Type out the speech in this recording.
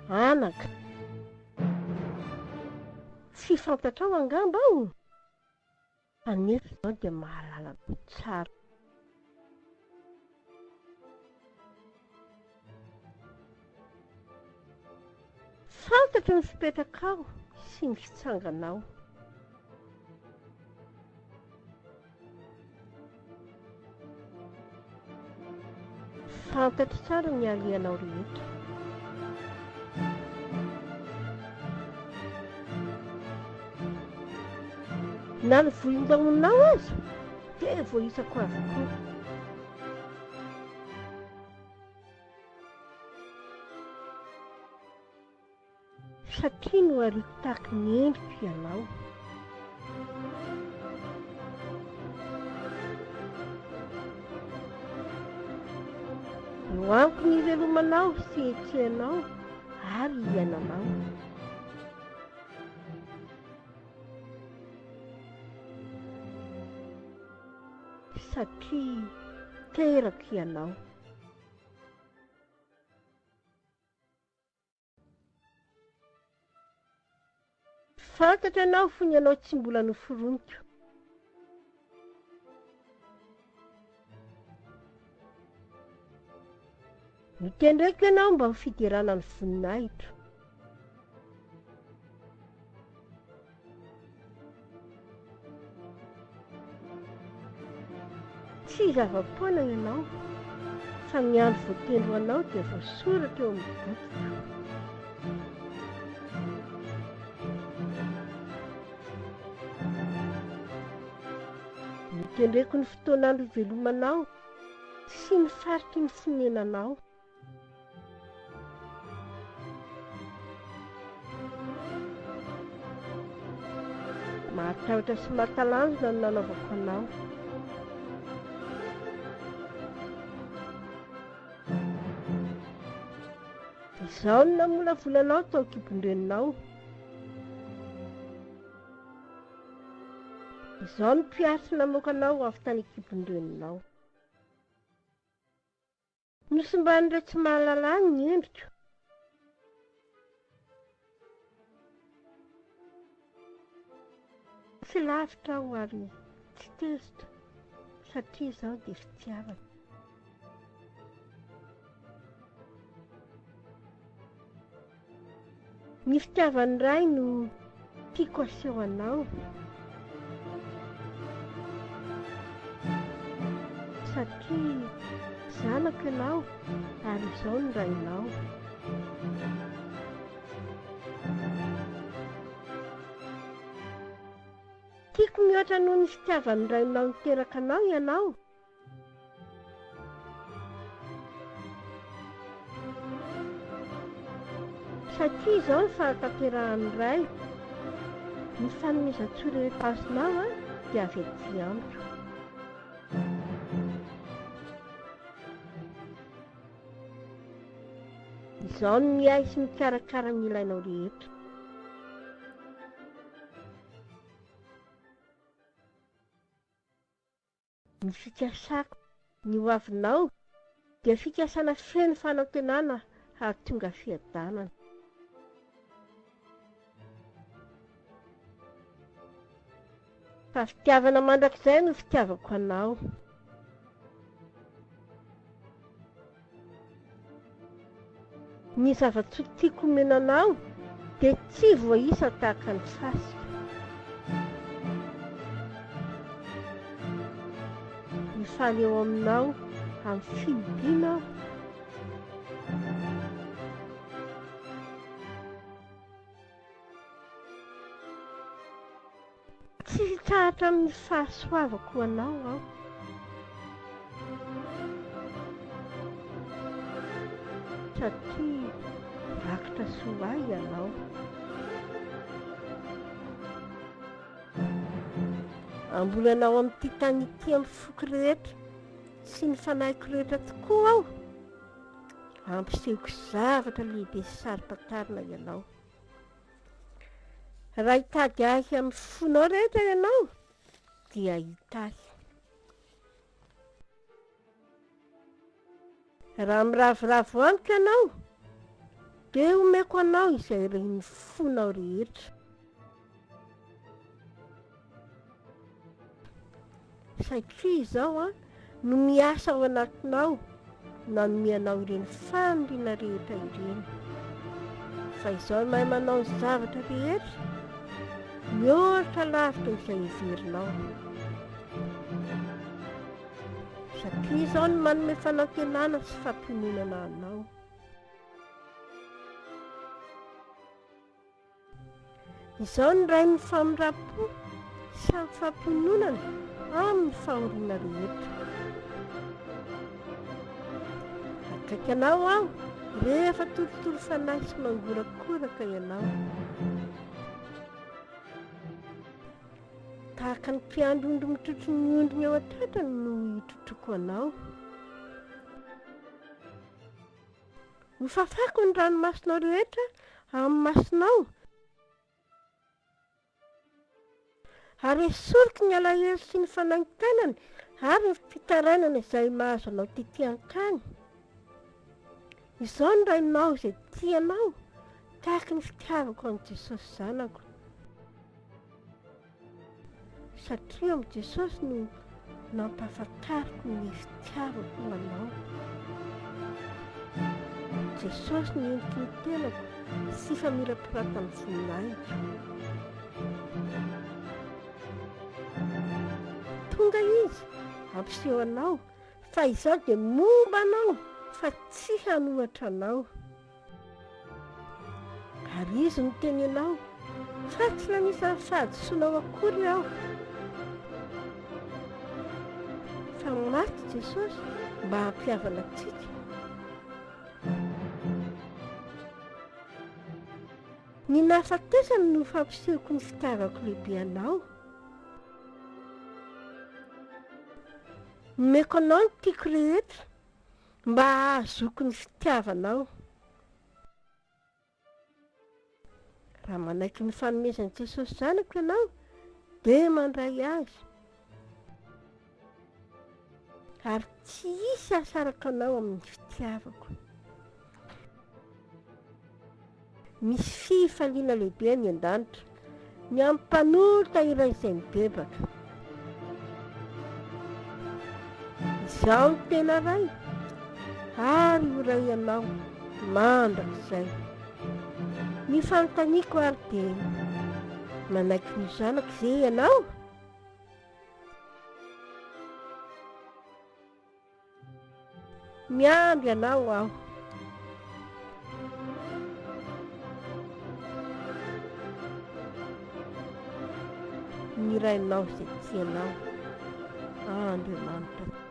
Anaka, tsy fantatrao angamba aho, kanefa izaho dia mahalala anao tsara. Fantatro ny fipetrakao sy ny fitsanganao. Fantatro tsara ny alehanao rehetra. Na ny volon-dahonao aza dia voaisako avokoa. Satria nohariako tahaky ny endriko ianao. Eo amiko ny hivelomanao sy hihetsehanao ary hiainanao. Satria terako ianao. Fantatro ianao fony ianao tsy mbola noforoniko. Notendreko ianao mba ho fiderana ny voninahitro. Tsy zava-poana ianao, fa ny andro voatendry ho anao dia voasoratra eo amin'ny bokiko. Notendreko ny fotoan'andro hivelomanao sy ny faritry ny fonenanao. Mahatahotra sy mahatalanjona ny nanaovako anao. Izaho no namolavola anao tao an-kibon-dreninao. Izaho no mpiaro sy namoaka anao avy tany an-kibon-dreninao. Nosimban'ireo tsy mahalala ahy ny endriko. Tsy lavitra aho ary tsy tezitra satria izaho dia fitiavana. Ny fitiavan'ny Ray no tiako aseho anao. Satria zanako ianao ary izaho no Rainao. Tiako mihoatra noho ny fitiavan'ny Rainao niteraka anao ianao. Satria izao ny fahatanterahan'ny Ray, ny fanomezan-tsoa rehetra azonao dia avy aty amiko. Izaho no miahy sy mikarakara ny ilainao rehetra. Ny fikasako ny ho avinao dia fikasana feno fanantenana hahatonga fiadanana. Fa fitiavana mandrakizay no fitiavako anao. Ny zava-tsoa tiako homena anao dia tsy voaisa tahaka ny fasika. Mifaly eo aminao amin'ny fihobiana aho. Tsy hitsahatra amin'ny fahasoavako ho anao aho. Satria rakotra soa ho ahy ianao. Hamboly anao amin'ity tany ity amin'ny foko rehetra sy ny fanahiko rehetra tokoa aho. Hampisehoko zavatra lehibe sy saro-pantarina ianao. Raha hitady ahy amin'ny fonao rehetra ianao, dia hahita ahy. Raha miravoravo amiko ianao, Dia homeko anao izay irin'ny fonao rehetra. Satria izao no miasa ao anatinao nanome anao ireny faniriana rehetra ireny. Fa izao no mahay manao ny zavatra rehetra, mihoatra lavitra izay heverinao. Satria izao no manome fanantenana sy fampiononana anao. Izao ny Rain'ny famindram-po sy amin'ny fampiononana amin'ny fahoriana rehetra. Akaiky anao aho rehefa torotoro fanahy sy mangorakoraka ianao. Tahaka ny mpiandry ondry mitrotro ny ondriny eo an-tratrany no hitrotroako anao. Hofafako ny ranomasonao rehetra amin'ny masonao, ary hesoriko ny alahelo sy ny fanaintainana ary ny fitarainana izay mahazo anao tetỳ an-tany. Izao ny Rainao izay tia anao tahaka ny fitiavako an'i Jesosy Zanako. Satria amin'i Jesosy no nampahafantariko ny fitiavako ho anao. Jesosy no endriky ny tenako sy famirapiratan'ny voninahitro. Tonga Izy hampiseho anao fa Izaho dia momba anao fa tsy hanohatra anao. Ary izy niteny anao, fa tsy nanisa ny fahadisoanao akory aho. Fa maty Jesosy mba hampihavana antsika. Ny nahafatesany no fampisehoko ny fitiavako lehibe anao. Nomeko anao ny tiako rehetra. Mba hahazoako ny fitiavanao. Raha manaiky ny fanomezan'i Jesosy Zanako ianao, dia mandray Azy. Ary tsy hisy hahasaraka anao amin'ny fitiavako. Misy fifaliana lehibe any an-danitra ny amin'ny mpanota iray izay mibebaka. Izaho no tena Ray, ary ho Ray anao mandrakizay. Ny fanontaniako ary dia, manaiky ny zanako ve ianao? Miandry anao aho. Ny Rainao izay tia anao, Andriamanitra.